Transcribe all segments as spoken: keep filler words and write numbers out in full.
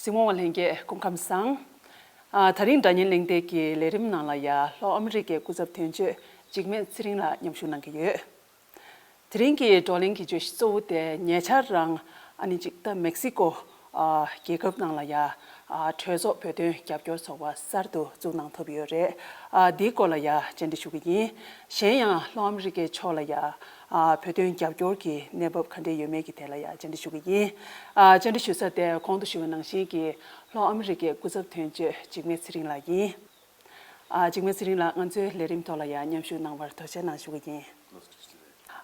གཟིགས་མོ་བ་ལྷན་རྒྱས་སྐུ་ཁམས་བཟང་། ཨ། ད་རིང་སྒྲ་སྙན་གླེང་སྟེགས་ཀྱི་ལས་རིམ་ནང་ལ་ཡ་ལྷོ་ཨ་མི་རི་ཀའི་སྐུ་ཚབ་དོན་གཅོད་འཇིགས་མེད་ཚེ་རིང་ལགས་མཉམ་ཞུགས་གནང་གི་ཡོད། དེ་རིང་གི་བགྲོ་གླེང་གི་བརྗོད་གཞི་གཙོ་བོ་དེ་ཉེ་ཆར་རང་ཨ་ནི་ཅིག་ད་མེག་སི་ཀོ་ཨ་རྒྱལ་ཁབ་ནང་ལ་ཡ་ཨ་གྲོས་ཚོགས་བོད་དོན་རྒྱབ་སྐྱོར་ཚོགས་པ་གསར་དུ་བཙུགས་གནང་ཐུབ་ཡོད་རེད། ཨ་འདིའི་སྐོར་ལ་ཡ་བཅར་འདྲི་ཞུ་གི་ཡིན། གཞན་ཡང་ལྷོ་ཨ་མི་རི་ཀའི་ཕྱོགས་ལ་ཡ་ཨ་བོད་དོན་རྒྱབ་སྐྱོར་གྱི་གནས་བབ་ག་འདྲ་ཡོད་མེད་ཀྱི་ཐད་ལ་ཡ་བཅར་འདྲི་ཞུ་གི་ཡིན། ཨ་བཅར་འདྲི་ཞུ་ས་དེ་གོང་དུ་ཞུས་པ་ནང་བཞིན་གྱི་ལྷོ་ཨ་མི་རི་ཀའི་སྐུ་ཚབ་དོན་གཅོད་འཇིགས་མེད་ཚེ་རིང་ལགས་ཡིན། ཨ་འཇིགས་མེད་ཚེ་རིང་ལགས་ང་ཚོའི་ལས་རིམ་ཐོག་ལ་ཡ་མཉམ་ཞུགས་གནང་བར་ཐུགས་རྗེ་གནང་ཞུ་གི་ཡིན།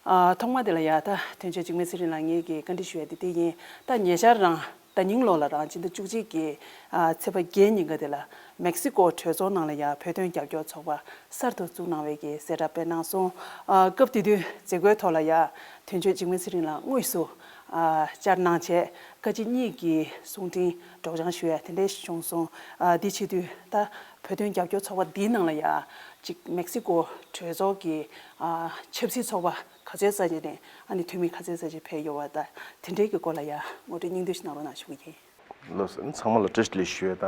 ཨ་ཐོག་མ་དེ་ལ་ཡ་ད་དོན་གཅོད་འཇིགས་མེད་ཚེ་རིང་ལགས་ངེད་ཀྱིས་བཀའ་འདྲི་ཞུ་ཡ་དེ་དེ་ཡིན། ད་ཉེ་ཆར་རང་ཟླ་ཉིན་ལོ་ལ་རང་ཕྱི་ཟླ་བཅུ་གཅིག་གི་ཨ་ཚེས་པ་བརྒྱད་ཉིན་ཀ་དེ་ལ་མེག་སི་ཀོ་གྲོས་ཚོགས་ནང་ལ་ཡ་བོད་དོན་རྒྱབ་སྐྱོར་ཚོགས་པ་གསར་དུ་བཙུགས་གནང་བའི་གི་གསལ་བསྒྲགས་སྤེལ་གནང་སོང་། ཨ་སྐབས་དེ་དུས་མཛད་སྒོའི་ཐོག་ལ་ཡ་དོན་གཅོད་འཇིགས་མེད་ཚེ་རིང་ལགས་དངོས་སུ་ཨ་བཅར་གནང་བྱས་བཀའ་སྤྱི་གཉིས་ཀྱི་གསུང་འཕྲིན་སྒྲོག་སྦྱང་ཞུ་ཡ་དེ་འདྲ་བྱུང་སོང་། ཨ་འདི་བྱེད་དུས་ད་བོད་དོན་རྒྱབ་སྐྱོར་ཚོགས་པ་འདིའི་ནང་ལ་ཡ་ཅིག་མེག་སི་ཀོ་གྲོས་ཚོགས་ཀྱི་ཨ་ཆབ་སྲིད་ཚོགས་པ་ག་ཚོད་ཙམ་ཅིག་ནས་ཨ་ནི་འཐུས་མི་ག་ཚོད་ཙམ་ཅིག་ཕེབས་ཡོད་པ་དང་དེ་འདྲའི་གི་སྐོར་ལ་ཡ་ངོ་སྤྲོད་སྙིང་བསྡུས་ཤིག་གནང་རོགས་གནང་ཞུ་གི་ཡིན། ལགས་སོ། ཚང་མ་ལ་བཀྲ་ཤིས་བདེ་ལེགས་ཞུ་ཡས་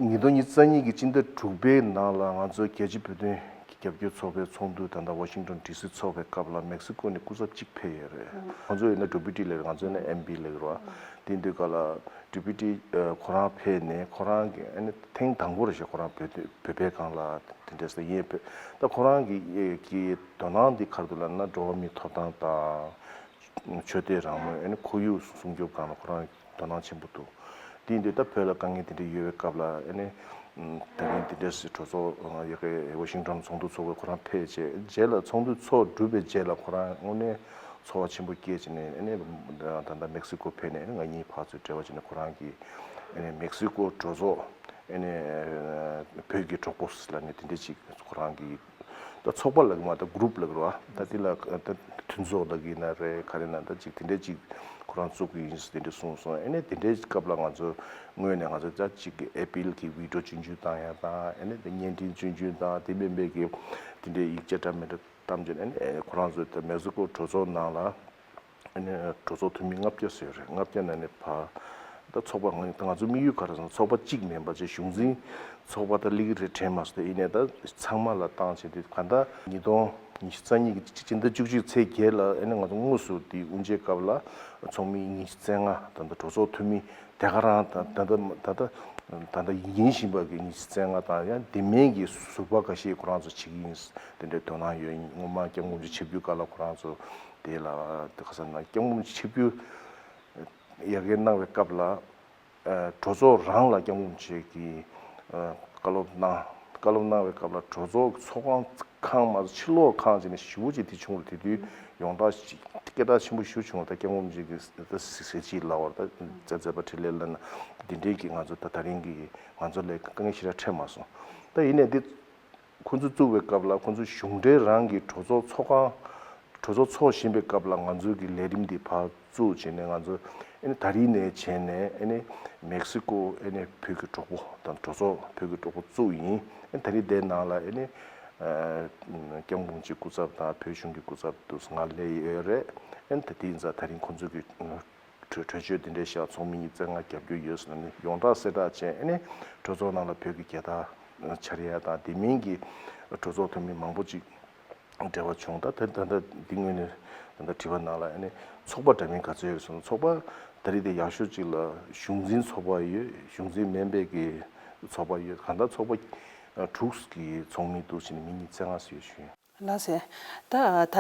དང་། ཉིས་སྟོང་ཉི་ཤུ་རྩ་གཉིས་ཀྱི་སྤྱི་ཟླ་དྲུག་པའི་ནང་ལ་ང་ཚོ་རྒྱལ་སྤྱིའི་བོད་དོན་རྒྱབ་སྐྱོར་ཚོགས་པའི་ཚོགས་འདུ་ད་ལྟ་ཝ་ཤིང་ཊོན་ཌི་སི་ཚོགས་པའི་སྐབས་ལ་མེག་སི་ཀོ་ནས་སྐུ་ཚབ་གཅིག་ཕེབས་ཡོད་རེད། ང་ཚོ་ཡིན་ན་ཌི་པུ་ཊི་ལབ་རེད། ང་ཚོ་ཡིན་ན་ཨེམ་པི་ལབ་རེད་བ། དེ་དུས་སྐབས་ལ་ཌི་པུ་ཊི་ཁོ་རང་ཕེབས་ནས་ཁོ་རང་གི་ཨ་ནི་ཐེངས་དང་པོ་རེད་ཤག་ཁོ་རང་བོད་དོན་བོད་པའི་སྒང་ལ་དེ་འདྲས་སེ་ཡིན་ཕེབས། ད་ཁོ་རང་གི་གི་དོ་སྣང་འདི་ག་རེ་འདུག་ལབ་ན་འགྲོ་བ་མིའི་ཐོབ་ཐང་དང་། ཆོས་དད་རང་མོས་ཨ་ནི་ཁོར་ཡུག་སྲུང་སྐྱོབ་སྒང་ལ་ཁོ་རང་དོ་སྣང་ཆེན་པོ་འདུག་དེ་ཡིན་དུས་ད་བོད་ལ་དཀའ་ངལ་དེ་འདྲ་ཡོད་པའི་སྐབས་ལ་ཨ་ནི་ད་རིང་དེ་འདྲས་སེ་གྲོས་ཚོགས་ཡ་གི་ཝ་ཤིང་ཊོན་ཚོགས་འདུ་ཚོགས་པའི་ཁོ་རང་ཕེབས་བྱས་རྗེས་ལ་ཚོགས་འདུ་ཚོགས་གྲུབ་པའི་རྗེས་ལ་ཁོ་རང་དངོས་གནས་ཚོར་བ་ཆེན་པོ་སྐྱེས་བྱས་ནས་ཨ་ནི་ད་ལྟ་མེག་སི་ཀོ་ཕེབས་ནས་ཨ་ནི་ང་གཉིས་ཕར་ཚུར་འབྲེལ་བ་བྱས་ནས་ཁོ་རང་གིས་ཨ་ནི་མེག་སི་ཀོ་གྲོས་ཚོགས་ཨ་ནི་བོད་ཀྱི་གྲོགས་པོ་ལབ་ནས་དེ་འདྲས་ཅིག་ཁོ་རང་གིས། ད་ཚོགས་པ་ལབ་ཀྱི་མ་ད་གུ་རུབ་ལབ་ཀྱི་རེད་བ། ད་དེ་ལ་ད་མཐུན་ཚོགས་ལབ་ཀྱི་ཡིན་ན་རེད་ག་རེ་ན་ད་ཅིག་དེ་འདྲས་ཅིག་ཁོ་རང་བཙུགས་ཀྱི་ཡིན་ཟེར་དེ་འདྲས་གསུངས་སོང་། ཨ་ནི་དེ་འདྲའི་སྐབས་ལ་ང་ཚོ་ངོས་ནས་ང་ཚོ་ད་ཅིག་གི་ཨེ་པིལ་གྱི་ཝི་ཌི་འོ་སྐྱོན་བརྗོད་བཏང་ཡ་དང་ཨ་ནི་ད་བརྙན་འཕྲིན་སྐྱོན་བརྗོད་དང་དེ་མིན་པའི་གི་དེ་འདྲའི་ཡིག་ཆ་འདྲ་མི་འདྲ་བཏང་བྱས་ཨ་ནི་ཁོ་རང་ཚོ་ད་མེག་སི་ཀོ་གྲོས་ཚོགས་ནང་ལ། ཨ་ནི་གྲོས་ཚོགས་འཐུས་མི་ལྔ་བརྒྱ་ཟེར་རེད། ལྔ་བརྒྱ་ནང་ནས་ཕར་ད་ཚོགས་པ་ང་ང་ཚོ་དམིགས་ཡུལ་ག་རེ་ཟེར་ན་ཚོགས་པ་གཅིག་མིན་པ་བྱས་གཞུང་འཛིན་ཚོགས་པ་ད་སླེབས་ཀྱི་རེད་དྲན་མ་སོང་། ད་ཡིན་ནའི་ད་ཚང་མ་ལ་བཏང་བྱས་དེ་ག་ད་ཉིས་སྟོང་ཉི་ཤུ་རྩ་གཉིས་ཀྱི་སྤྱི་ཟླ་བཅུ་གཅིག་ཚེས་བརྒྱད་ལ་ཨ་ནི་ང་ཚོ་དངོས་སུ་དེ་དབུ་འབྱེད་སྐབས་ལ་ཚོགས་མི་ཉི་ཤུ་རྩ་ལྔ་ད་ལྟ་གྲོས་ཚོགས་འཐུས་མི་དེ་ག་རང་ད་ད་ད་ད་ད་ད་ཡིན་བཞིན་པ་གི་ཉི་ཤུ་རྩ་ལྔ་དང་ཡང་དེ་མིན་གྱི་ཟུར་པ་འགའ་ཤས་ཁོ་རང་ཚོ་བྱེད་ཀྱི་ཡིན་དེ་འདྲའི་དོ་སྣང་ཡོད། སྔོན་མ་སྐྱབས་མགོན་རིན་པོ་ཆེ་ཆིབས་བསྒྱུར་སྐབས་ལ་ཁོ་རང་ཚོ་དེ་ལ་དེ་ག་ཟེར་ན་སྐྱབས་མགོན་རིན་པོ་ཆེ་ཆིབས་བསྒྱུར་ཡ་གི་གནང་བའི་སྐབས་ལ་ཨ་གྲོས་ཚོགས་རང་ལ་སྐྱབས་མགོན་རིན་པོ་ཆེ་གིས་ཨ་བཀའ་སློབ་གནང་། བཀའ་སློབ་གནང་བའི་སྐབས་ལ་གྲོས་ཚོགས་ཚོགས་ཁང་ཁང་མ་ཕྱི་ལོགས་ཁང་བྱས་ནས་ཞེ་པོ་ཅིག་དེ་བྱུང་བ་རེད། དེ་དུས་ཡོངས་གྲགས་ཤིག་སྐད་གྲགས་ཆེན་པོ་ཞེ་པོ་བྱུང་བ། ད་སྐྱབས་མགོན་རིན་པོ་ཆེ་གིས་ད་གཟི་བརྗིད་ལབ་པ་ད་མཛད་མཛད་པ་འཕྲིན་ལས་ལབ་ན་འདི་འདྲའི་གི་ང་ཚོ་ད་ད་རིང་གི་ང་ཚོ་ལ་དཀའ་ངལ་ཞེ་དྲག་འཕྲད་མ་སོང་། ད་ཡིན་ནའི་འདི། ཁོང་ཚོ་བཙུགས་པའི་སྐབས་ལ་ཁོང་ཚོ་གཞུང་འབྲེལ་རང་གི་གྲོས་ཚོགས་ཚོགས་ཁང་། གྲོས་ཚོགས་ཚོགས་བཞིན་པའི་སྐབས་ལ་ང་ཚོ་གི་ལས་རིམ་འདི་ཕར་བཙུགས་བྱས་ནས་ང་ཚོ་ཨ་ནི་ད་རིང་ནས་བྱས་ནས་ཨ་ནི་མེག་སི་ཀོ་ཨ་ནི་བོད་ཀྱི་གྲོགས་པོ་དང་གྲོས་ཚོགས་བོད་ཀྱི་གྲོགས་པོ་བཙུགས་ཡིན། ཨ་ནི་ད་རིང་དེའི་ནང་ལ་ཨ་ནི་ཨ་སྐྱབས་མགོན་གྱི་སྐུ་ཚབ་དང་བོད་གཞུང་གི་སྐུ་ཚབ་དུ་ང་སླེབས་ཡོད་རེད། ཨ་ནི་ད་དེ་ཡིན་ཙང་ད་རིང་ཁོང་ཚོ་གི་གྲོས་གྲོས་ཆོད་འདི་འདྲའི་བཞག་ཚོགས་མི་ཉི་ཤུ་རྩ་ལྔ་རྒྱབ་སྐྱོར་ཡོད་ཟེར་ནས་ཡོངས་གྲགས་གསལ་བསྒྲགས་བྱས། ཨ་ནི་གྲོས་ཚོགས་ནང་ལ་བོད་ཀྱི་རྒྱལ་དར་འཕྱར་ཡ་དང་དེ་མིན་གྱི་གྲོས་ཚོགས་འཐུས་མི་མང་པོ་ཅིག་འབྲེལ་བ་བྱུང་། ད་ད་ད་ལྟ་འདི་ངོས་ནས་ད་ལྟ་དྲི་བ་ནང་ལ་ཨ་ནི་ཚོགས་པ་འདྲ་མིན་ག་ཚོད་ཡོད་ཟེར་ན་ཚོགས་པ་ད་རེས་དེ་ཡག་ཤོས་ཅིག་ལ་གཞུང་འཛིན་ཚོགས་པ་ཡོད། གཞུང་འཛིན་མིན་པའི་གི་ཚོགས་པ་ཡོད། གང་ལྟར་ཚོགས་པ་དྲུག་གི་ཚོགས་མི་འདུག་བྱས་ནས་མི་ཉི་ཤུ་རྩ་ལྔ་ཟེར་ཡོད་ཞུ། ལགས་སེ། ད་ད་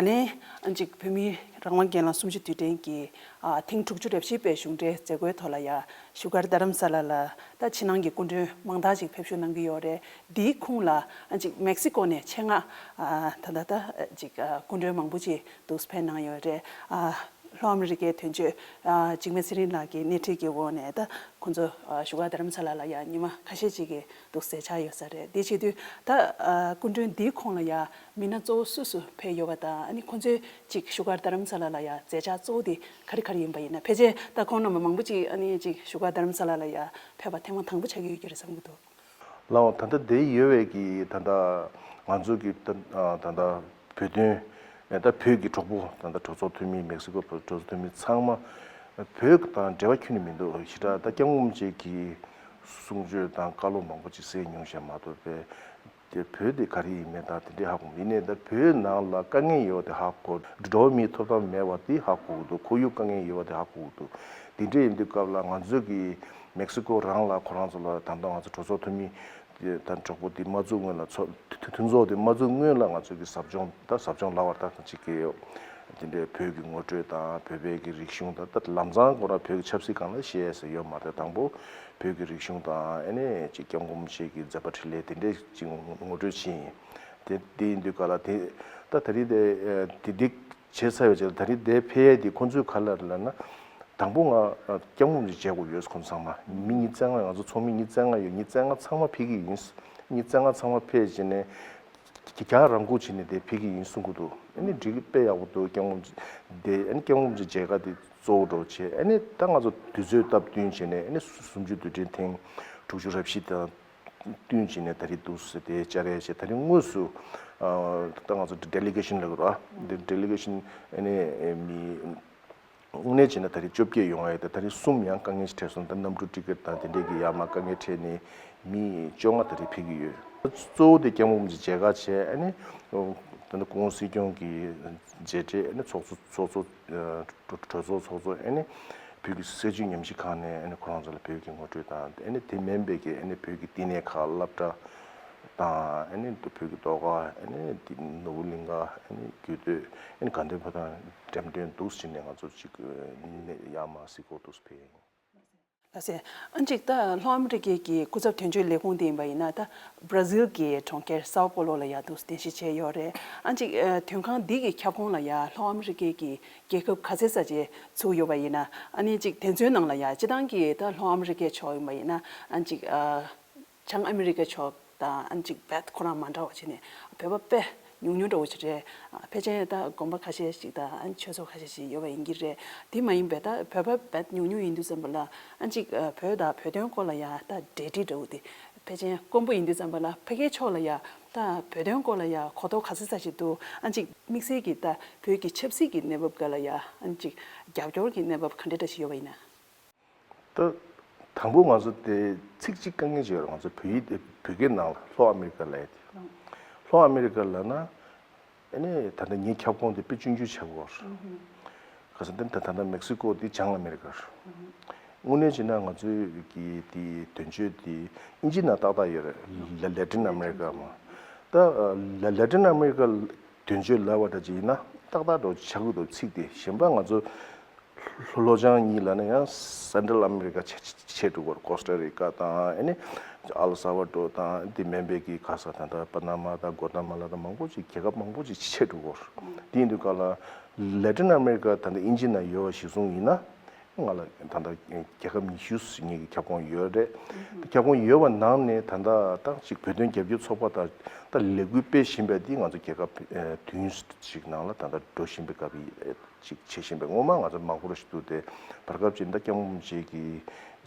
ལན་ཅིག་བོད་མིའི་རང་དབང་སྒེར་ལངས་གསུམ་བཅུ་དུས་དྲན་གྱི་ཨ་ཐེངས་དྲུག་ཅུ་རེ་བཞི་པའི་གཞུང་འབྲེལ་མཛད་སྒོའི་ཐོག་ལ་ཡ་བཞུགས་སྒར་རྡ་རམ་ས་ལ་ལ་ད་ཕྱི་ནང་གི་སྐུ་མགྲོན་མང་དག་ཅིག་ཕེབས་བསུ་གནང་གི་ཡོད་རེད། འདིའི་ཁུངས་ལ་ཅིག་མེག་སི་ཀོ་ནས་ཆེད་མངགས་ཨ་ད་ད་ད་ཅིག་ཨ་སྐུ་མགྲོན་མང་པོ་ཅིག་འདུག་ཕེབས་གནང་ཡོད་རེད། ཨ་ལྷོ་ཨ་མི་རི་ཀའི་དོན་གཅོད་ཨ་འཇིགས་མེད་ཚེ་རིང་ལགས་ཀྱི་སྣེ་ཁྲིད་ཀྱི་འོག་ནས་ད་ཁོང་ཚོ་ཨ་བཞུགས་སྒར་རྡ་རམ་ས་ལ་ལ་ཡ་ཉི་མ་ཁ་ཤས་ཅིག་གི་འདུག་མཛད་འཆར་ཡོད་ས་རེད། དེ་བྱེད་དུས་ད་ཨ་སྐུ་མགྲོན་འདིའི་ཁོངས་ལ་ཡ་མི་སྣ་གཙོ་བོ་སུ་སུ་ཕེབས་ཡོད་པ་དང་ཨ་ནི་ཁོང་ཚོས་ཅིག་བཞུགས་སྒར་རྡ་རམ་ས་ལ་ལ་ཡ་མཛད་འཆར་གཙོ་བོ་དེ་ག་རེ་ག་རེ་ཡིན་པ་ཡིན་ན། ཕལ་ཆེར་ད་ཁོང་རྣམ་པ་མང་པོ་ཅིག་ཨ་ནི་ཅིག་བཞུགས་སྒར་རྡ་རམ་ས་ལ་ལ་ཡ་ཕེབས་པ་ཐེངས་མ་དང་པོ་ཆགས་ཀྱི་ཡོད་ཀྱི་རེད་བསམ་གྱི་འདུག་ལགས་འོང་། ད་ལྟ་འདིར་ཡོད་པའི་གི་ད་ལྟ་ང་ཚོ་གི་ད་ད་ལྟ་བོད་དོན་ད་བོད་ཀྱི་གྲོགས་པོ་ད་ལྟ་གྲོས་ཚོགས་འཐུས་མི་མེག་སི་ཀོ་གྲོས་ཚོགས་འཐུས་མི་ཚང་མ་ བོད་དང་འབྲེལ་བ་ཁྱོན་ནས་མི་འདུག་ཞེ་དྲག་ད་སྐྱབས་མགོན་རིན་པོ་ཆེ་གི་གསུང་ཆོས་དང་བཀའ་སློབ་མང་པོ་ཅིག་གསན་མྱོང་བཞག་མ་གཏོགས་པས། དེ་བོད་དེ་ག་རེ་ཡིན་མིན་དང་དེ་འདྲའི་ཧ་གོ་མི་ཡིན་ནའི་ད་བོད་ནང་ལ་དཀའ་ངལ་ཡོད་པ་དེ་ཧ་གོ། འགྲོ་བ་མིའི་ཐོབ་ཐང་མེད་པ་དེ་ཧ་གོ་གི་འདུག་ཁོར་ཡུག་དཀའ་ངལ་ཡོད་པ་དེ་ཧ་གོ་གི་འདུག་དེ་འདྲ་ཡིན་དུས་སྐབས་ལ་ང་ཚོ་གི་མེག་སི་ཀོ་རང་ལ་ཁོ་རང་ཚོ་ལ་ད་ལྟ་ང་ཚོ་གྲོས་ཚོགས་འཐུས་མི་དེ་ད་གྲོགས་པོ་དེ་མ་བཙུགས་སྔོན་ལ་ཚོ་མཐུན་ཚོགས་དེ་མ་བཙུགས་སྔོན་ལ་ང་ཚོ་གི་ཟབ་སྦྱོང་ད་ཟབ་སྦྱོང་ལབ་པ་ད་གཅིག་གི་ཡོད། དེ་འདྲའི་བོད་ཀྱི་ངོ་སྤྲོད་དང་བོད་པའི་གི་རིག་གཞུང་དང་ད་ལམ་སང་ཁོ་རང་བོད་ཀྱི་ཆབ་སྲིད་སྒང་ལ་བཤད་ཟེར་ཡོད་མ་རེད། དང་པོ་བོད་ཀྱི་རིག་གཞུང་དང་ཨ་ནི་ཅིག་སྐྱབས་མགོན་རིན་པོ་ཆེ་གི་མཛད་པ་འཕྲིན་ལས་དེ་འདྲའི་ཅིག་ངོ་སྤྲོད་བྱས་ཡིན། དེ་དེ་ཡིན་དུས་ག་ལ་དེ་ད་ད་རེས་དེ་དེ་འདི་བྱས་ཚར་བའི་རྗེས་ལ་ད་རེས་དེ་ཕེབས་ཡས་དེ་ཁོང་ཚོས་ག་ལ་རེད་ལབ་ན། དང་པོ་ང་སྐྱབས་མགོན་རིན་པོ་ཆེ་མཇལ་དགོས་ཡོད། ཁོང་ཚང་མ་མི་ཉིས་རྩ་ལྔ། ང་ཚོ་ཚོགས་མི་ཉིས་རྩ་ལྔ་ཡོད། ཉིས་རྩ་ལྔ་ཚང་མ་ཕེབས་ཀྱི་ཡིན། ཉིས་རྩ་ལྔ་ཚང་མ་ཕེབས་བྱས་ནས་རྒྱ་རང་འཁོར་བྱས་ནས་དེ་ཕེབས་ཀྱི་ཡིན་གསུང་གི་འདུག་ཨ་ནི་འགྲིག་གི་དཔེ་ཡག་པོ་འདུག་སྐྱབས་མགོན་དེ་ཨ་ནི་སྐྱབས་མགོན་རིན་པོ་ཆེ་མཇལ་ཁ་དེ་གཙོ་བོ་འདྲ་བྱས། ཨ་ནི་ད་ང་ཚོ་དུས་ཚོད་སྟབས་བསྟུན་བྱས་ནས་ཨ་ནི་གསུམ་བཅུ་དུས་དྲན་ཐེངས་དྲུག་ཅུ་རེ་བཞི་དང་བསྟུན་བྱས་ནས་ད་རེས་འདུག་སེ་དེ་བཅར་ཡས་བྱས། ད་རེས་དངོས་སུ་ད་ང་ཚོ་ཌེ་ལི་གེ་ཤན་ལབ་དགོས་རེད་བ། འདི་ཌེ་ལི་གེ་ཤན་ཨ་ནི་མི། དངོས་གནས་བྱས་ན་ད་རེས་བཅོ་བརྒྱད་ཡོང་བ་ཡོད། ད་ད་རེས་གསུམ་ཡང་དཀའ་ངལ་ཞིག་འཕྲད་སོང་། ད་གནམ་གྲུ་ཊི་ཀེ་ཊི་དང་དེ་འདྲས་ཀྱི་ཡར་མར་དཀའ་ངལ་འཕྲད་ནས་མི་བཅོ་ལྔ་ད་རེས་ཕེབས་ཀྱི་ཡོད། གཙོ་བོ་དེ་སྐྱབས་མགོན་རིན་པོ་ཆེ་མཇལ་ཁ་བྱས། ཨ་ནི་ད་ནི་སྐུ་ངོ་སྲིད་སྐྱོང་གི་མཇལ་འཕྲད། ཨ་ནི་ཚོགས་གཙོ་ཚོགས་གཙོ་གྲོས་ཚོགས་ཚོགས་གཙོ། ཨ་ནི་བོད་ཀྱི་སྲིད་བྱུས་ཉམས་ཞིབ་ཁང་ནས་ཨ་ནི་ཁོ་རང་ཚོ་ལ་བོད་ཀྱི་ངོ་སྤྲོད་དང་། ཨ་ནི་དེ་མིན་པའི་གི་ཨ་ནི་བོད་ཀྱི་བསྟི་གནས་ཁག་སློབ་གྲྭ་དང་། ཨ་ནི་བོད་ཀྱི་ཟློས་གར། ཨ་ནི་དེ་ནོར་བུ་གླིང་ག། ཨ་ནི་རྒྱུད་སྟོད། ཨ་ནི་དགའ་ལྡན་ཕོ་བྲང་འགྲེམས་སྟོན་འདུག་སེ་བྱས་ནས་ང་ཚོ་གཅིག་ཡར་མར་གཟིགས་སྐོར་འདུག་སེ་ཕེབས་ཡིན། ལགས་སེ། ཨ་ཅིག་ད་ལྷོ་ཨ་མི་རི་ཀའི་གི་སྐུ་ཚབ་དོན་གཅོད་ལས་ཁུངས་དེ་ཡིན་པ་ཡིན་ན། ད་བྷ་ར་ཟིལ་གྱི་གྲོང་ཁྱེར་སའོ་པོ་ལོ་ལ་ཡར་འདུག་སེ་རྟེན་གཞི་བྱས་ཡོད་རེད། ཨ་ཅིག་ཨ་དོན་ཁང་འདི་གི་ཁྱབ་ཁོངས་ལ་ཡ་ལྷོ་ཨ་མི་རི་ཀའི་གི་རྒྱལ་ཁབ་ག་ཚད་ཙམ་ཅིག་ཚུད་ཡོད་པ་ཡིན་ན། ཨ་ནི་ཅིག་དེ་ཚོའི་ནང་ལ་ཡ་སྤྱིར་བཏང་གི་ད་ལྷོ་ཨ་མི་རི་ཀའི་ཕྱོགས་ཡིན་པ་ཡིན་ན། ཨ་ཅིག་ཨ་བྱང་ཨ་མི་རི་ཀའི་ཕྱོགས་དང་ཨ་ཅིག་བེད་ཁོ་རང་མ་འདྲ་བ་བྱས་ནས་བོད་པ་དཔེ་ཉུང་ཉུང་འདྲ་བོ་ཅིག་རེད། ཕལ་ཆེར་ད་དགོན་པ་ཁ་ཤས་ཤིག་དང་ཨ་ཆོས་ཚོགས་ཁ་ཤས་ཤིག་ཡོད་པ་ཡིན་གྱི་རེད། དེ་མ་ཡིན་པའི་ད་བོད་པ་བེད་ཉུང་ཉུང་ཡིན་དུས་ཙམ་པ་ལ། ཨ་ཅིག་བོད་དང་བོད་དོན་སྐོར་ལ་ཡ་ད་འབྲེལ་འདྲིས་འདྲ་བོ་དེ་ཕལ་ཆེར་དཀོན་པོ་ཡིན་དུས་ཙམ་པ་ལ། ཕ་གིའི་ཕྱོགས་ལ་ཡ་ད་བོད་དོན་སྐོར་ལ་ཡ་གོ་རྟོགས་ག་ཚོད་ཙམ་ཞིག་འདུག་ཨ་ཅིག་དམིགས་བསལ་གྱི་ད་བོད་ཀྱི་ཆབ་སྲིད་ཀྱི་གནས་བབ་སྒང་ལ་ཡ་ཨ་ཅིག་རྒྱབ་སྐྱོར་གྱི་གནས་བབ་ག་འདྲ་འདྲ་ཞིག་ཡོད་པ་ཡིན་ན། ད་དང་པོ་ང་ཚོ་དེ་ཚིག་གཅིག་དཀའ་ངལ་ཅིག་ཡོད་རེད། ང་ཚོ་བོད་ཡིག་དེ་བོད་སྐད་ནང་ལ་ལྷོ་ཨ་མི་རི་ཀ་ལབ་ཡ་དེ། ལྷོ་ཨ་མི་རི་ཀ་ལབ་ན་ཨ་ནི་ད་ལྟ་ངའི་ཁྱབ་ཁོངས་དེ་དཔེ་ཆུང་ཆུང་ཆགས་ཀྱི་ཡོད་རེད། ག་ས་དེ་ད་ད་ལྟ་མེག་སི་ཀོ་དེ་བྱང་ཨ་མི་རི་ཀ་རེད། དངོས་གནས་བྱས་ན་ང་ཚོའི་གི་དེ་དོན་གཅོད་དེ་ཨིན་ཇི་ནང་ཏག་ཏག་ཡོད་རེད། ལ་ལེ་ཊིན་ཨ་མི་རི་ཀ་མ། ད་ལ་ལེ་ཊིན་ཨ་མི་རི་ཀ་དོན་གཅོད་ལབ་པ་འདྲ་ཅིག་ཡིན་ན་ཏག་ཏག་འདྲ་བོ་ཆགས་ཀྱི་འདུག་ཚིག་དེ། གཞན་པ་ང་ཚོ་ལྷོ་ལྷོ་བྱང་གཉིས་ལབ་ན་ཡང་སེན་ཊྲལ་ཨ་མི་རི་ཀ་ཆེ་ཆེ་ཆེ་འགྲོ་གི་རེད། ཀོ་སྟ་རི་ཀ་དང་ཨ་ནི་ཨལ་ས་བ་ཌོར་དང་དེ་མིན་པའི་གི་ག་ས་ད་ལྟ་པ་ན་མ་དང་གོ་ཏ་མ་ལ་དང་མང་པོ་ཅིག་རྒྱལ་ཁབ་མང་པོ་ཅིག་ཆེ་འགྲོ་གི་རེད། དེ་ཡིན་དུས་ག་ལ་ལེ་ཊིན་ཨ་མི་རི་ཀ་ད་ལྟ་ཨིན་ཇི་ནང་ཡོད་པ་གཞིར་བཟུང་ཡིན་ན། ང་ལ་ད་ལྟ་རྒྱལ་ཁབ་ཉི་ཤུ་ཉིད་ཀྱི་ཁྱབ་ཁོངས་ཡོད་རེད། ཁྱབ་ཁོངས་ཡོད་པ་ནང་ནས་ད་ལྟ་ད་ཅིག་བོད་དོན་རྒྱབ་སྐྱོར་ཚོགས་པ་དང་ད་ལས་འགུལ་སྤེལ་བཞིན་པ་འདི་ང་ཚོ་རྒྱལ་ཁབ་ཨ་བདུན་ཞིག་ནང་ལ་ད་ལྟ་འགྲོ་བཞིན་པའི་སྐབས་ཅིག་བྱེད་བཞིན་པའི། སྔོན་མ་ང་ཚོ་མང་པོ་ཞིག་འདུག་སྟེ། བར་སྐབས་ཅིག་ད་སྐྱབས་མགོན་རིན་པོ་ཆེ་གི་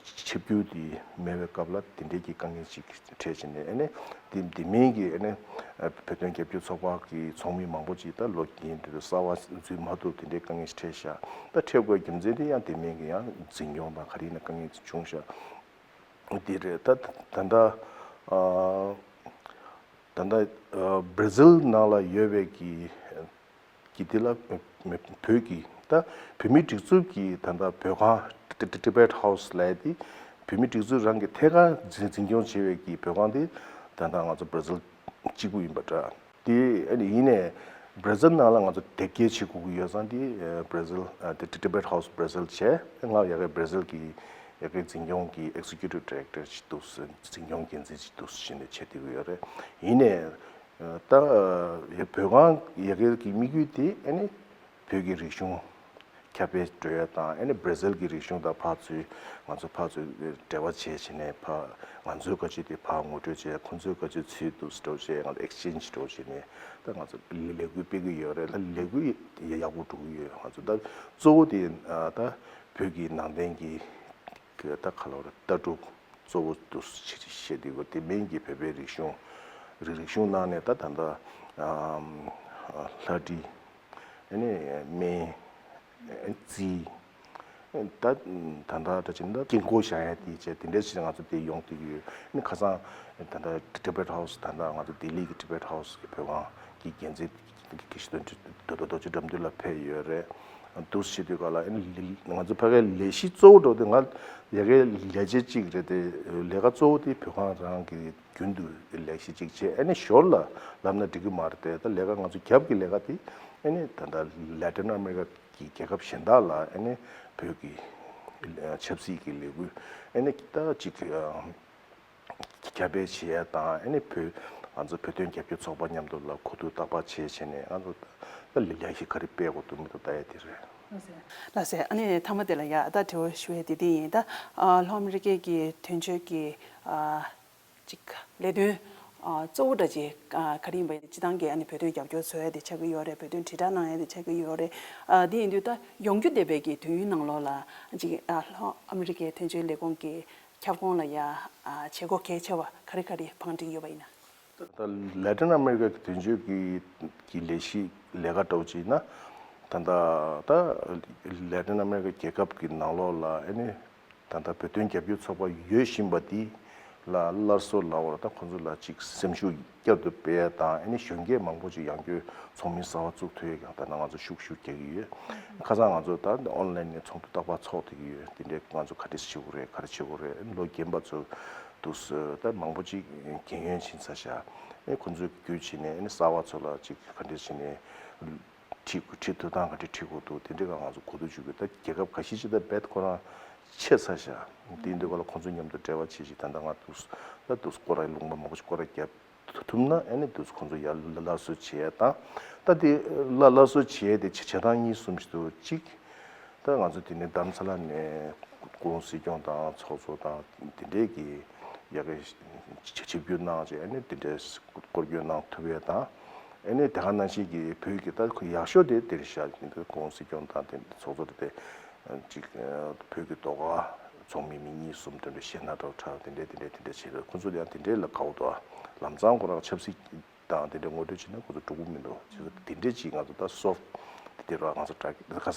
ཆིབས་བསྒྱུར་དེ་མེད་པའི་སྐབས་ལ་དེ་འདྲའི་གི་དཀའ་ངལ་ཅིག་འཕྲད་བྱས་ནས། ཨ་ནི་དེ་དེ་མིན་གྱི་ཨ་ནི་བོད་དོན་རྒྱབ་སྐྱོར་ཚོགས་པ་གི་ཚོགས་མི་མང་པོ་ཅིག་ད་ལོ་རྒན་དུས་གསར་པ་འཛུལ་མ་ཐུབ་དེ་འདྲའི་དཀའ་ངལ་ཞིག་འཕྲད་ཤག་ད་འཕྲད་དགོས་རྒྱུ་མཚན་དེ་ཡང་དེ་མིན་གྱི་ཡང་འཛིན་སྐྱོང་དང་ག་རེ་ཡིན་ན་དཀའ་ངལ་ཅིག་བྱུང་ཤག་འདི་རེད། ད་ད་ལྟ་ཨ་ད་ལྟ་ཨ་བྷ་ར་ཟིལ་ནང་ལ་ཡོད་པའི་གི་གི་དེ་ལ་བོད་ཀྱི་ད་བོད་མིའི་སྒྲིག་འཛུགས་ཀྱི་ད་ལྟ་བོད་ཁང་ཊི་ཊི་ཊི་བེཊ་ཧའུ་སི་ལབ་ཡ་དེ། བོད་མིའི་སྒྲིག་འཛུགས་རང་གི་ཐད་ཀར་འཛིན་འཛིན་སྐྱོང་བྱེད་པའི་གི་བོད་ཁང་དེ་ད་ལྟ་ང་ཚོ་བྷ་ར་ཟིལ་གཅིག་པུ་ཡིན་པ་འདྲ། དེ་ཨ་ནི་ཡིན་ནའི་བྷ་ར་ཟིལ་ནང་ལ་ང་ཚོ་དེབ་སྐྱེལ་བྱེད་དགོས་ཀྱི་ཡོད་ཙང་དེ་བྷ་ར་ཟིལ་ཊི་ཊི་ཊི་བེཊ་ཧའུ་སི་བྷ་ར་ཟིལ་བྱས། ང་ཡ་གི་བྷ་ར་ཟིལ་གྱི་ཡ་གི་འཛིན་སྐྱོང་གི་ཨེག་ཛི་ཀིའུ་ཊིབ་ཌི་རེག་ཊར་ཅིག་འདུག་འཛིན་སྐྱོང་འགན་འཛིན་ཅིག་འདུག་ཟེར་ནས་བྱས་བསྡད་ཀྱི་ཡོད་རེད། ཡིན་ནའི་ད་ཡ་བོད་ཁང་ཡ་གི་གི་དམིགས་ཡུལ་དེ་ཨ་ནི་བོད་ཀྱི་རིག་གཞུང་ཁྱབ་སྤེལ་འགྲོ་ཡ་དང་། ཨ་ནི་བྷ་ར་ཟིལ་གྱི་རིག་གཞུང་དང་ཕར་ཚུར་ང་ཚོ་ཕར་ཚུར་འབྲེལ་བ་བྱས་བྱས་ནས། ཕར་ང་ཚོའི་བཀའ་ཆོས་དེ་ཕར་ངོ་སྤྲོད་བྱས། ཁོང་ཚོའི་བཀའ་ཆོས་ཚུར་འདུག་སེ་འགྲོ་བྱས། ང་ཚོ་ཨེག་སི་ཅེན་ཇི་འགྲོ་བྱས་ནས་ད་ང་ཚོ་ལས་འགུལ་སྤེལ་གྱི་ཡོད་རེད། ད་ལས་འགུལ་ཡག་པོ་འགྲོ་གི་ཡོད། ང་ཚོ་ད་གཙོ་བོ་དེ་ད་བོད་ཀྱི་ནང་བསྟན་གྱི་གི་ད་ག་ལ་བར་ལྟ་གྲུབ་གཙོ་བོ་དུ་ཞིག་བཤད་དེ་གོ། དེ་མིན་གྱི་བོད་པའི་རིག་གཞུང་། རིག་རིག་གཞུང་ནང་ནས་ད་ད་ལྟ་ཨམ་ལྷ་བྲིས། ཨ་ནི་སྨན། རྩིས། ད་ད་ལྟ་ད་ཅི་འདྲ་དཀྱིལ་འཁོར་བཞེངས་ཡ་དེ་བྱས་དེ་འདྲ་ཞིག་ང་ཚོ་དེ་ཡོང་བསྡད་ཀྱི་ཡོད། ཨ་ནི་ཁ་སང་ད་ལྟ་Tibet House ད་ལྟ་ང་ཚོ་ལྡི་ལི་གི་Tibet House གི་བོད་ཁང་གི་འགན་འཛིན་དགེ་བཤེས་དོན་གྲུབ་རྡོ་རྗེ་དགྲ་འདུལ་ལགས་ཕེབས་ཡོད་རེད། འདུག་སེ་བྱེད་དུས་ག་ལ་ཨ་ནི་ལི་ང་ཚོ་ཕ་གིའི་ལས་གཞི་གཙོ་བོ་འདྲ་བོ་དེ་ང་ཡ་གིའི་ལས་བྱེད་ཅིག་རེད་དེ། ལས་ཀ་གཙོ་བོ་དེ་བོད་ཁང་རང་གི་རྒྱུན་དུ་ལས་གཞི་ཅིག་བྱས། ཨ་ནི་ཞོར་ལ་ལབ་ན་འགྲིག་གི་མ་རེད་དེ། ད་ལས་ཀ་ང་ཚོ་རྒྱབ་ཀྱི་ལས་ཀ་དེ་ཨ་ནི་ད་ལྟ་Latin America གི་རྒྱལ་ཁབ་གཞན་དག་ལ་ཨ་ནི་བོད་ཀྱི་ཆབ་སྲིད་ཀྱི་ལས་འགུལ་ཨ་ནི་ད་ཅིག་ཁྱབ་སྤེལ་བྱེད་ཡ་དང་། ཨ་ནི་བོད་ང་ཚོ་བོད་དོན་རྒྱབ་སྐྱོར་ཚོགས་པ་མཉམ་དུ་ལ་གོ་བསྡུར་རྟག་པར་བྱས་བྱས་ནས་ང་ཚོ་ད་ལས་ལས་གཞི་ག་རེ་སྤེལ་དགོས་འདུག་མི་འདུག་ལྟ་ཡ་དེ་རེད། ལགས་སེ། ལགས་སེ། ཨ་ནི་མཐའ་མ་དེ་ལ་ཡ་ད་དྲི་བ་ཞུ་ཡ་དེ་འདི་ཡིན། ད་ཨ་ལྷོ་ཨ་མི་རི་ཀའི་གི་དོན་གཅོད་ཀྱི་ཨ་ཅིག་ལས་དོན་ཨ་གཙོ་བོ་འདྲ་ཅིག་ཨ་ག་རེ་ཡིན་པ་ཡིན། སྤྱི་བཏང་གི་ཨ་ནི་བོད་དོན་རྒྱབ་སྐྱོར་བཟོ་ཡ་དེ་ཆགས་ཀྱི་ཡོད་རེད། བོད་དོན་དྲིལ་བསྒྲགས་གནང་ཡ་དེ་ཆགས་ཀྱི་ཡོད་རེད། ཨ་དེ་ཡིན་དུས་ད་ཡོང་རྒྱུ་བསྡད་པའི་གི་དུས་ཡུན་ནང་ལོགས་ལ་ཅིག་ཨ་ལྷོ་ཨ་མི་རི་ཀའི་དོན་གཅོད་ལས་ཁུངས་ཀྱི་ཁྱབ་ཁོངས་ལ་ཡ་ཨ་བྱེད་སྒོ་གལ་ཆེ་བ་ག་རེ་ག་རེ་བང་སྒྲིག་ཡོད་པ་ཡིན་ན། ད་Latin America གི་དོན་གཅོད་ཀྱི་གི་ལས་གཞི་ལས་ཀ་འདྲ་བོ་ཅིག་ཡིན་ན། ད་ལྟ་ད་Latin America རྒྱལ་ཁབ་ཀྱི་ནང་ལོགས་ལ་ཨ་ནི་ད་ལྟ་བོད་དོན་རྒྱབ་སྐྱོར་ཚོགས་པ་ཡོད་བཞིན་པ་འདི་ལ་སླར་གསོ་ལབ་པ་ལ་ད་ཁོང་ཚོ་ལ་ཅིག་སེམས་ཤུགས་བསྐྱར་དུ་སྤེལ་ཡ་དང་། ཨ་ནི་གཞོན་སྐྱེས་མང་པོ་ཅིག་ཡང་བསྐྱར་ཚོགས་མི་གསར་པ་བཙུགས་ཐུབ་ཡ་ཡང་ད་ལྟ་ང་ཚོ་ཤུགས་ཤུགས་རྒྱག་གི་ཡོད། ཁ་སང་ང་ཚོ་ད་online ནས་ཚོགས་འདུ་རྟག་པར་ཚོགས་བསྡད་ཀྱི་ཡོད། དེ་འདྲའི་ང་ཚོ་ག་འདྲས་བྱེད་དགོས་རེད། ག་རེ་བྱེད་དགོས་རེད། ལོ་རྒན་པ་ཚོ་འདུག་སེ་ད་མང་པོ་ཅིག་རྒན་ཡོལ་ཕྱིན་ཚར་ཤག་ཨེ་ཁོ་ཚོས་བརྒྱུད་བྱས་ནས་ཨ་ནི་གསར་པ་ཚོ་ལ་ཅིག་ག་འདྲས་བྱས་ནས་ཁྲིད་ཁྲིད་ཐུབ་སྟངས་ག་འདྲས་ཁྲིད་དགོས་འདུག་དེ་འདྲའི་སྒང་ང་ཚོ་གོ་བསྡུར་བྱེད་དགོས། ད་རྒྱལ་ཁབ་ཁ་ཤས་ཅིག་ད་རྦད་ཁོ་རང་ཆད་ཚར་ཤག་དེ་ཡིན་དུས་ག་ལ་ཁོ་ཚོ་མཉམ་དུ་འབྲེལ་བ་བྱེད་ཅིག་ད་ལྟ་ང་འདུག་ད་འདུག་སྐོར་ར་ལུང་པ་མང་པོ་ཅིག་སྐོར་ར་བརྒྱབ་ཐུབ་ན་ཨ་ནི་འདུག་ཁོ་ཚོ་ཡར་སླར་གསོ་བྱེད་ཡ་དང་། ད་དེ་སླར་སླར་གསོ་བྱེད་ཡ་དེ་བྱེད་བྱེད་སྟངས་གཉིས་གསུམ་ཞིག་འདུག་གཅིག་ད་ང་ཚོ་དེ་ནས་རྡ་རམ་ས་ལ་ནས་སྐུ་ངོ་སྲིད་སྐྱོང་དང་ཚོགས་གཙོ་དང་དེ་འདྲས་ཀྱི་ཡ་གི་ཆིབས་བསྒྱུར་གནང་བྱས་ཨ་ནི་དེ་འདྲས་སྐོར་སྐྱོད་གནང་ཐུབ་ཡ་དང་། ཨ་ནི་དེ་ག་ནང་བཞིན་གྱི་བོད་ཀྱི་ད་ཁོ་ཡག་ཤོས་དེ་དེར་བཞག་སྐུ་ངོ་སྲིད་སྐྱོང་དང་དེ་ཚོགས་གཙོ་དེ་ཅིག་བོད་ཀྱི་ཟློས་གར་ཚོགས་མི་མི་གཉིས་གསུམ་དེ་འདྲ་གཞས་སྣ་འདྲ་བོ་འཁྲབ་དེ་འདྲས་དེ་འདྲས་དེ་འདྲས་བྱས་རེད། ཁོ་ཚོ་ཡང་དེ་འདྲས་ལ་དགའ་བོ་འདུག་ལམ་སང་ཁོ་རང་ཆབ་སྲིད་དང་དེ་འདྲའི་ངོ་སྤྲོད་བྱས་ན་ཁོ་ཚོ་འགྲོ་གི་མི་འདུག་བྱས་ཙང་དེ་འདྲའི་ཅིག་ང་ཚོ་ད་soft དེ་ར་ང་ཚོ་དྲ་ཁ་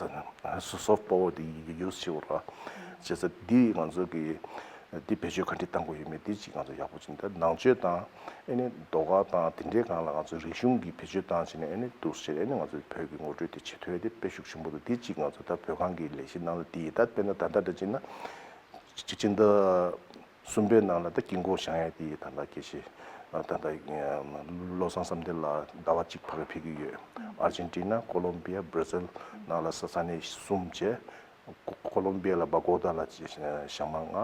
ས་soft power དེ་use བྱེད་དགོས་ར། བྱས་ཙང་འདི་ང་ཚོ་གི་འདི་བེད་སྤྱོད་ག་འདྲས་གཏང་དགོས་ཡོད་མེད་འདི་ཅིག་ང་ཚོ་ཡག་པོ་ཅིག་ད་ནང་ཆོས་དང་ཨ་ནི་ཟློས་གར་དང་དེ་འདྲའི་སྒང་ལ་ང་ཚོ་རིག་གཞུང་གི་བེད་སྤྱོད་བཏང་བྱས་ནས་ཨ་ནི་འདུག་སེ་བྱས་ཨ་ནི་ང་ཚོ་བོད་ཀྱི་ངོ་སྤྲོད་དེ་བྱེད་ཐུབ་ཡ་དེ་དཔེ་ཤུགས་ཆེན་པོ་འདུག་འདི་ཅིག་ང་ཚོ་ད་བོད་ཁང་གི་ལས་གཞི་ནང་ལ་འདི་ཡིན། ད་དཔེར་ན་ད་ལྟ་འདྲ་བྱས་ན་སྤྱི་ཟླ་གསུམ་པའི་ནང་ལ་ད་དཀྱིལ་འཁོར་བཞེངས་ཡ་དེ་ད་ལྟ་དགེ་བཤེས་ད་ལྟ་བློ་བཟང་བསམ་གཏན་ལགས་ཟླ་བ་གཅིག་ཕ་གི་ཕེབས་ཀྱི་ཡོད། ཨར་ཇེན་ཊི་ན། ཀོ་ལོམ་བི་ཡ། བྷར་ཛིལ་ནང་ལ་ས་ས་གནས་གསུམ་བྱས། ཀོ་ཀོ་ལོམ་བི་ཡ་ལ་བྷོ་གོ་ཏཱ་ལ་ཞག་མ་ལྔ།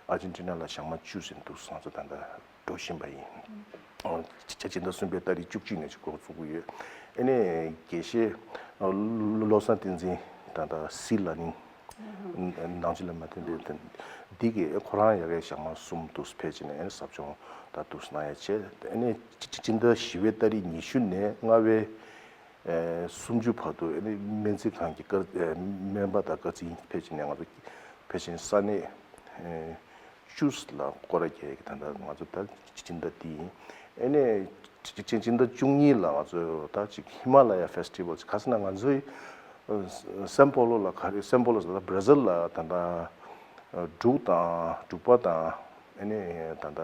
ཨར་ཇེན་ཊི་ན་ལ་ཞག་མ་བཅུ་ཟིན་འདུག་ང་ཚོ་ད་ལྟ་འགྲོ་བཞིན་པ་ཡིན། ཨོ་ཆ་ཆ་ཕྱི་ཟླ་གསུམ་པའི་ཏ་རིག་བཅུ་གཅིག་ནས་འགོ་བཙུགས་ཀྱི་ཡོད། ཨ་ནི་དགེ་བཤེས་བློ་བཟང་བསྟན་འཛིན་ད་ལྟ་སི་ལ་ནིང་ནང་ཆོས་བླ་མ་བསྟན་པའི་བསྟན་འདི་གིས་ཁོ་རང་ཡ་གིའི་ཞག་མ་གསུམ་དུ་ཕེབས་བྱས་ནས་ཨ་ནི་ཟབ་སྦྱོང་ད་འདུག་གནང་ཡ་བྱས། ཨ་ནི་ཕྱི་ཕྱི་ཟླ་བཞི་པའི་ཏ་རིག་ཉི་ཤུ་ནས་ལྔ་པའི་ཨེ་སུམ་ཅུ་བར་དུ་ཨ་ནི་སྨན་རྩིས་ཁང་གི་བཀའ་ཨེ་སྨན་པ་དང་བཀའ་འཛིན་ཕེབས་བྱས་ནས་ང་ཚོ་ཕལ་ཆེར་ས་གནས་ཨེ་བཅུ་ལ་སྐོར་ར་རྒྱག་གི་ད་ལྟ་ང་ཚོ་ད་སྤྱི་ཟླ་འདི་ཡིན། ཨ་ནི་སྤྱི་སྤྱི་ཟླ་བཅུ་གཉིས་ལ་ང་ཚོ་ད་ཅིག་ཧི་མ་ལ་ཡ་ཕེ་སི་ཊི་ཝལ་ཅིག་ག་ཟེར་ན་ང་ཚོའི་ཨེ་སན་པོ་ལོ་ལ་ག་རེ་སན་པོ་ལོ་ཟེར་ད་བྷར་ཛིལ་ལ་ད་ལྟ་འབྲུག་དང་འབྲུག་པ་དང་ཨ་ནི་ད་ལྟ་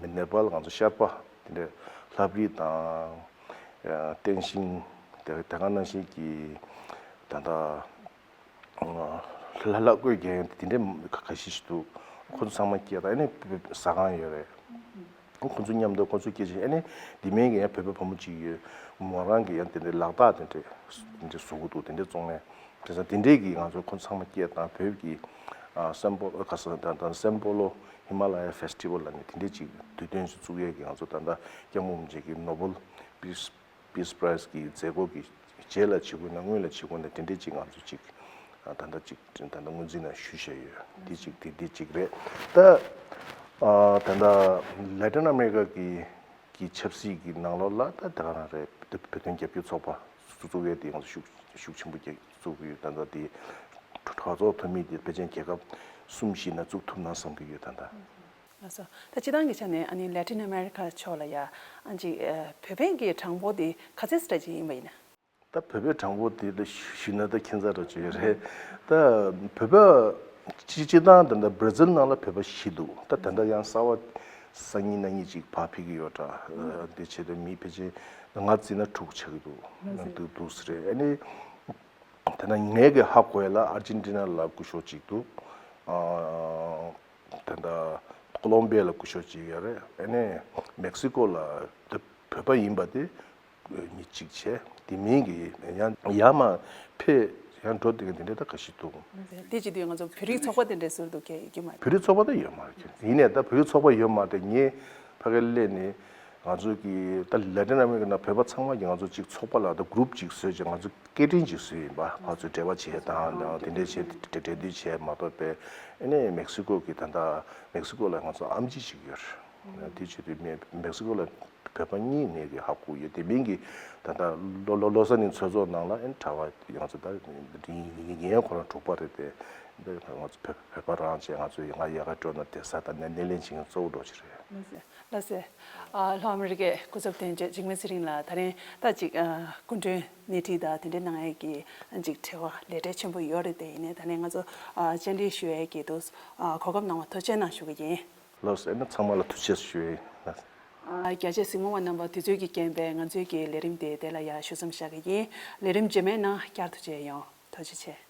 ནེ་པཱལ་ང་ཚོ་ཤར་པ་དེ་འདྲའི་ལྷ་བྲིས་དང་ཨ་བསྟན་ཤིང་དེ་དེ་ག་ནང་བཞིན་གྱི་ད་ལྟ་ལྷ་ལྷ་བཀོད་རྒྱག་མཁན་དེ་འདྲའི་ཁ་ཁ་ཤས་ཤིག་འདུག་ཁོ་ཚོ་ཚང་མ་སྐད་དང་ཨ་ནི་ཟ་ཁང་ཡོད་རེད། ཁོ་ཚོ་མཉམ་དུ་ཁོ་ཚོ་སྐད་ཆ་ཨ་ནི་འདི་མིན་གྱི་ཡང་བོད་པའི་བུ་མོ་གཅིག་ཡོད། མོ་རང་གི་ཡང་དེ་འདྲའི་ལག་རྟགས་དེ་འདྲས་དེ་འདྲས་བཟོ་གི་འདུག་དེ་འདྲས་བཙོང་ནས་བྱས་ཙང་དེ་འདྲས་ཀྱི་ང་ཚོ་ཁོ་ཚོ་ཚང་མ་སྐད་དང་བོད་ཀྱི་ཨ་སན་པོ་ཁ་སང་དང་དང་སན་པོ་ལོ་ཧི་མ་ལ་ཡ་ཕེ་སི་ཊི་ཝལ་ལ་ནི་དེ་འདྲས་ཅིག་དུས་སྟོན་ཞིག་བཙུགས་ཡས་ཀྱི་ང་ཚོ་ད་ལྟ་སྐྱབས་མགོན་རིན་པོ་ཆེ་གི་ནོ་བེལ་པིས་པིས་པ་རའི་ཛི་གི་མཛད་སྒོ་གི་རྗེས་ལ་བྱེད་དགོས་ན་སྔོན་ལ་བྱེད་དགོས་ན་དེ་འདྲས་ཅིག་ང་ཚོ་ཅིག་ཨ་ད་ལྟ་ཅིག་ད་ལྟ་ངོས་འཛིན་ལ་ཞུ་བཞག་ཡོད། འདི་ཅིག་དེ་འདི་ཅིག་རེད། ད་ཨ་ད་ལྟ་ལེ་ཊིན་ཨ་མེ་རི་ཀ་གི་གི་ཆབ་སྲིད་ཀྱི་ནང་ལོགས་ལ་ད་དེ་ག་རང་རེད། བོད་དོན་རྒྱབ་སྐྱོར་ཚོགས་པ་བཙུགས་ཡས་དེ་ང་ཚོ་ཤུགས་ཤུགས་ཆེན་པོ་བཙུགས་ཀྱི་ཡོད། ད་ལྟ་དེ་གྲོས་ཚོགས་མཐོ་དམན་དེ་ཕལ་ཆེར་རྒྱལ་ཁབ་གསུམ་བཞི་ནང་བཙུགས་ཐུབ་ན་བསམ་གྱི་ཡོད་ད་ལྟ། ལགས་སོ། ད་སྤྱི་བཏང་གི་ཆ་ནས་ཨ་ནི་ལེ་ཊིན་ཨ་མེ་རི་ཀ་ཕྱོགས་ལ་ཡ་ཨ་ཅིག་བོད་པའི་གི་གྲངས་འབོར་དེ་ག་ཚད་ཙམ་ཅིག་ཡིན་པ་ཡིན་ན། ད་ ད་བོད་པའི་གྲངས་འབོར་དེ་ད་ཞུས་ན་ད་ཁྱད་མཚར་རོ་ཅིག་ཡོད་རེད། ད་བོད་པ་སྤྱི་སྤྱི་བཏང་ད་ད་བྷར་ཛིལ་ནང་ལ་བོད་པ་བཞི་འདུག་ད་ད་ལྟ་ཡང་གསར་པ་སང་ཉིན་གནངས་ཉིན་ཅིག་ཕར་ཕེབས་ཀྱི་ཡོད་འདྲ། འདི་བྱས་ཏེ་མི་ཕལ་ཆེར་ང་བརྩིས་ན་དྲུག་ཆགས་ཀྱི་འདུག་འདུག་འདུག་ཟེར་རེད། ཨ་ནི་དེ་ན་ངས་གི་ཧ་གོ་ཡ་ལ་ཨར་ཇེན་ཊི་ན་ལ་སྐུ་ཞབས་ཅིག་འདུག་ཨ། དེ་འདྲ་ཀོ་ལོམ་བི་ཡ་ལ་སྐུ་ཞབས་གཅིག་ཡོད་རེད། ཨ་ནི་མེག་སི་ཀོ་ལ་དེ་བོད་པ་ཡིན་པ་དེ་མི་གཅིག་བྱས། དེ་མིན་གྱི་ཡང་ཡར་མར་ཕེབས་ཡང་འགྲོ་དེ་ག་དེ་འདྲ་ད་ག་ཞིག་འདུག་དེ་བྱེད་དུས་ང་ཚོ་བོད་རིགས་ཚོགས་པ་དེ་འདྲ་ཟུར་དུ་གས་ཡོད་ཀྱི་མ་རེད། བོད་རིགས་ཚོགས་པ་དེ་ཡོད་མ་རེད། ཡིན་ནའི་ད་བོད་རིགས་ཚོགས་པ་ཡོད་མ་རེད། ངས་ཕ་གིར་སླེབས་ནས་ང་ཚོ་གི་ད་ལ་ཏིན་ཨ་མེ་རི་ཀ་ནང་བོད་པ་ཚང་མ་གི་ང་ཚོ་གཅིག་ཚོགས་པ་ལ་ད་གུ་རུབ་གཅིག་བཟོས་བྱས་ང་ཚོ་སྐད་འཕྲིན་གྱི་སྲོལ་ཡིན་པ། ཕར་ཚུར་འབྲེལ་བ་བྱས་དང་དེ་འདྲས་བྱས་འབྲེལ་འདྲིས་བྱས་མ་གཏོགས་པས། ཨ་ནི་མེག་སི་ཀོ་གི་ད་ལྟ་མེག་སི་ཀོ་ལ་ང་ཚོ་ཨེམ་ཆི་ཞིག་ཡོད་རེད། དེ་བྱེད་དུས་མེ་མེག་སི་ཀོ་ལ་བོད་པ་གཉིས་ངས་ཀྱི་ཧ་གོ་ཡོད། དེ་མིན་གྱི་ད་ལྟ་ལོ་ལོ་ལོ་གསར་ནས་ཚོགས་གཙོ་ནང་ལ་ཨ་ནི་གྲྭ་པ་ང་ཚོ་ད་ཡིན་ཡིན་ཁོ་རང་དྲུག་པ་རེད་དེ། འདི་ང་ཚོ་བོད་བོད་པ་རང་བྱས་ང་ཚོ་ཡི་ང་ཡ་ག་སྤྲོ་ན་དེ་ས་ད་ནས་སྣེ་ལེན་བྱེད་མཁན་གཙོ་བོ་འགྲོ་ཆེ་རེད། ལགས་སེ། ཨ། ལྷོ་ཨ་མི་རི་ཀའི་སྐུ་ཚབ་དོན་གཅོད་འཇིགས་མེད་ཚེ་རིང་ལགས། ད་རིང་ད་ཅིག་ཨ། སྐུ་མགྲོན་སྣེ་ཁྲིད་དང་དེ་འདྲའི་གནང་ཡས་ཀྱི་ཅིག་བྲེལ་བ་ལས་བྲེལ་ཆེན་པོ་ཡོད་རེད་དེ། ཡིན་ནའི་ད་ནས་ང་ཚོ་ཨ། བཅར་འདྲི་ཞུ་ཡས་ཀྱི་འདུག་ཨ། གོ་སྐབས་གནང་བ་ཐུགས་རྗེ་གནང་ཞུ་གི་ཡིན། ལགས་སེ། ཨ་ནི་ཚང་མ་ལ་ཐུགས་རྗེ་ཆེ་ཞུ་ཡིན། ཨ། རྒྱ་ཆེ་གཟིགས་མོ་བ་རྣམ་པ་དུས་ཚོད་ཀྱི་རྐྱེན་པས་ང་ཚོའི་གི་ལས་རིམ་དེ་དེ་ལ་ཡ་ཞུ་མཚམས་བཞག་གི་ཡིན། ལས་རིམ་རྗེས་མའི་ནང་བསྐྱར་དུ་མཇལ་ཡོང་། ཐུགས་རྗེ་ཆེ།